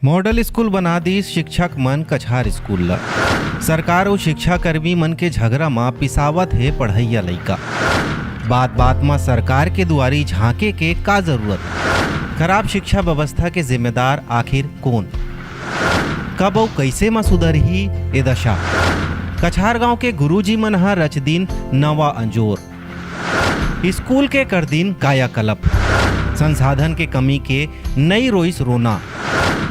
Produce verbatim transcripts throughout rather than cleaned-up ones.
Model school बना दीस शिक्षक मन कछार स्कूल ल। सरकार अउ शिक्षाकर्मी मन के झगरा म पिसावत हे पढ़इया लइका। बात-बात म सरकार के दुआरी झांके के का जरूरत? खराब शिक्षा व्यवस्था के जिम्मेदार आखिर कोन? कब अउ कइसे म सुधरही ए दशा? कछार गांव के गुरुजी मन ह रच दिन नवा अंजोर। स्कूल के कर दिन कायाकल्प। संसाधन के कमी के नई रोइस रोना।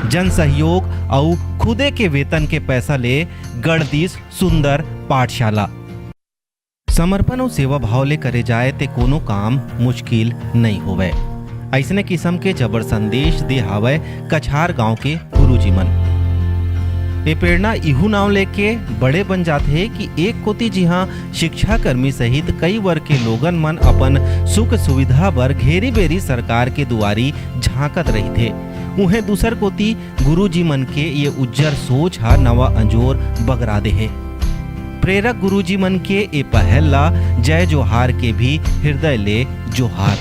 जन सहयोग अउ खुदे के वेतन के पैसा ले गढ़ दीस सुंदर पाठशाला। समर्पण अउ सेवा भाव ले करे जाए ते कोनो काम मुश्किल नइ होवय। अइसने किसम के जबर संदेश दे हावय कछार गांव के गुरुजी मन। ए प्रेरणा इहू नांव लेके बड़े बन जाथे कि एक कोती जिहां शिक्षाकर्मी सहित कई वर्ग के लोगन मन अपन सुख सुविधा बर घेरी बेरी सरकार के दुआरी झांकत रहिथे, उहें दूसर कोती गुरुजी मन के ये उज्जर सोच ह नवा अंजोर बगरा दे हे। प्रेरक गुरुजी मन के ए पहल ला जय जोहार के भी हृदय ले जोहार।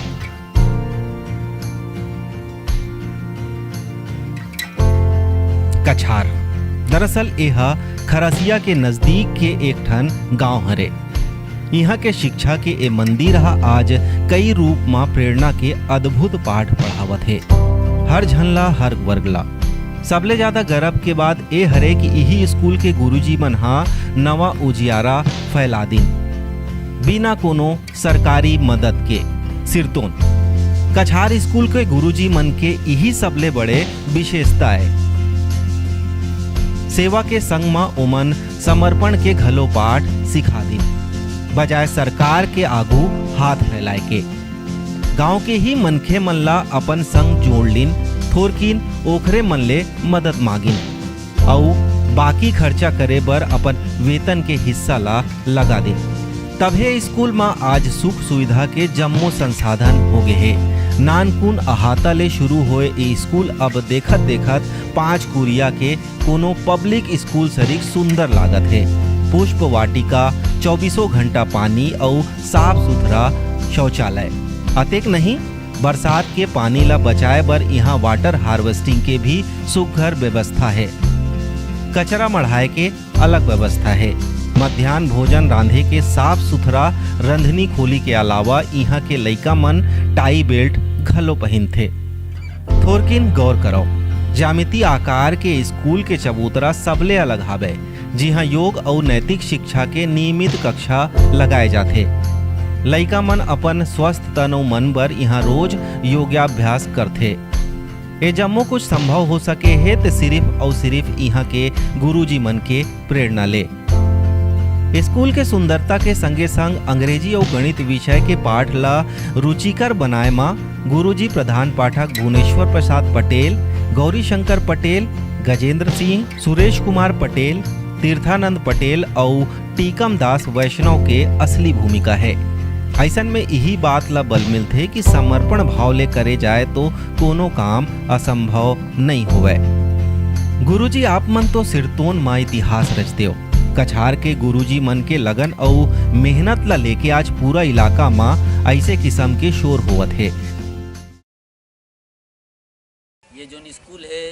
कछार। दरअसल ए ह खरसिया के नजदीक के एक ठन गांव हरे। इहां के शिक्षा के ए मंदिर ह आज कई रूप म प्रेरणा के अद्भुत पाठ पढ़ावत हे, हर झन ला, हर वर्ग ला। सबले ज्यादा गरब के बात ए हरे कि इही स्कूल के गुरुजी मन ह नवा उजियारा फैला दिन, बिना कोनो सरकारी मदद के। सिरतोन। कछार स्कूल के गुरुजी मन के इही सबले बड़े विशेषता ए। सेवा के संग म ओमन समर्पण के घलो पाठ सिखा दिन, बजाय सरकार के आगू हाथ फैलाए के। गांव के ही मनखे मन ला अपन संग जोड़ लिन, थोरकिन ओखरे मन ले मदद मांगिन, अउ बाकी खर्चा करे बर अपन वेतन के हिस्सा ला लगा दिन। तभे स्कूल म आज सुख सुविधा के जम्मो संसाधन होगे हे। नानकुन अहाता ले शुरू होए ए स्कूल अब देखत-देखत पांच कुरिया के कोनो पब्लिक स्कूल सरीक सुंदर लागत हे। पुष्प वाटिका, चौबीसों घंटा पानी अउ साफ सुथरा शौचालय। अतेक नहीं, बरसात के पानी ला बचाए बर इहां वाटर हार्वेस्टिंग के भी सुघर व्यवस्था हे। कचरा मढ़ाए के अलग व्यवस्था हे। मध्यान्ह भोजन रांधे के साफ सुथरा रंधनी खोली के अलावा इहां के लइका मन टाई बेल्ट घलो पहिनथे। थोरकिन गौर करव, ज्यामिति आकार के स्कूल के चबूतरा सबले अलग हावय, जिहां योग अउ नैतिक शिक्षा के नियमित कक्षा लगाए जाथे। लइका मन अपन स्वस्थ तन अउ मन बर इहां रोज योगाभ्यास करथे। ए जम्मो कुछ संभव हो सके हे त सिरिफ अउ सिरिफ इहां के गुरुजी मन के प्रेरणा ले। स्कूल के सुंदरता के संगे संग अंग्रेजी अउ गणित विषय के पाठ ला रुचिकर बनाए म गुरुजी प्रधान पाठक भुवनेश्वर प्रसाद पटेल, गौरी शंकर पटेल, गजेंद्र सिंह, सुरेश कुमार पटेल, तीर्थानंद पटेल अउ टीकम दास वैष्णव के असली भूमिका हे। अइसन में इही बात ला बल मिलथे कि समर्पण भाव ले करे जाए तो कोनो काम असंभव नइ होवय। गुरुजी, आप मन तो सिरतोन म इतिहास रच देव। कछार के गुरुजी मन के लगन अउ मेहनत ला लेके आज पूरा इलाका म अइसे किसम के शोर होवत हे। ये जोन स्कूल हे,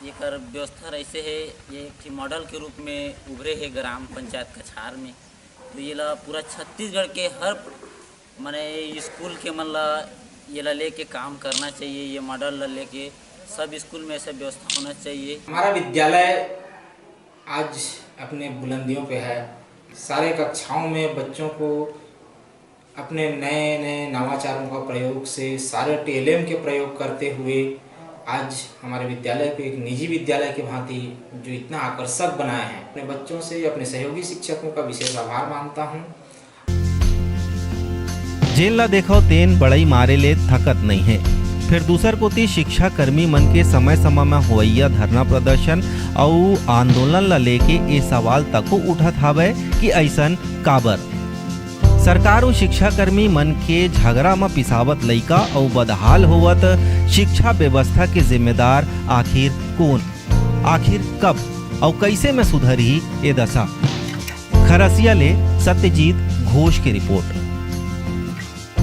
एकर व्यवस्था रहिसे हे, ये एक ठी मॉडल के रूप में उभरे हे ग्राम पंचायत कछार में। तो ये ला पूरा छत्तीसगढ़ के हर, माने, स्कूल के मन ला ये ला लेके काम करना चाहिए, ये मॉडल ला लेके सब स्कूल में ऐसा व्यवस्था होना चाहिए। हमारा विद्यालय आज अपने बुलंदियों पे है। सारे कक्षाओं में बच्चों को अपने नए नए नवाचारों का प्रयोग से, सारे टीएलएम के प्रयोग करते हुए आज हमारे विद्यालय को एक निजी विद्यालय की भांति जो इतना आकर्षक बनाए हैं, अपने बच्चों से, अपने सहयोगी शिक्षकों का विशेष आभार मानता हूँ। जेन ला देखव तेन बड़ई मारे ले थकत नइ हे। फेर दूसर कोती शिक्षा कर्मी मन के समय-समय म होवइया धरना प्रदर्शन अउ आंदोलन ला लेके ए सवाल तको उठत हावय कि अइसन काबर? सरकार अउ शिक्षाकर्मी मन के झगरा म पिसावत लइका अउ बदहाल होवत शिक्षा व्यवस्था के जिम्मेदार आखिर कोन? आखिर कब अउ कइसे में सुधरही ए दशा? खरसिया ले सत्यजीत घोष के रिपोर्ट।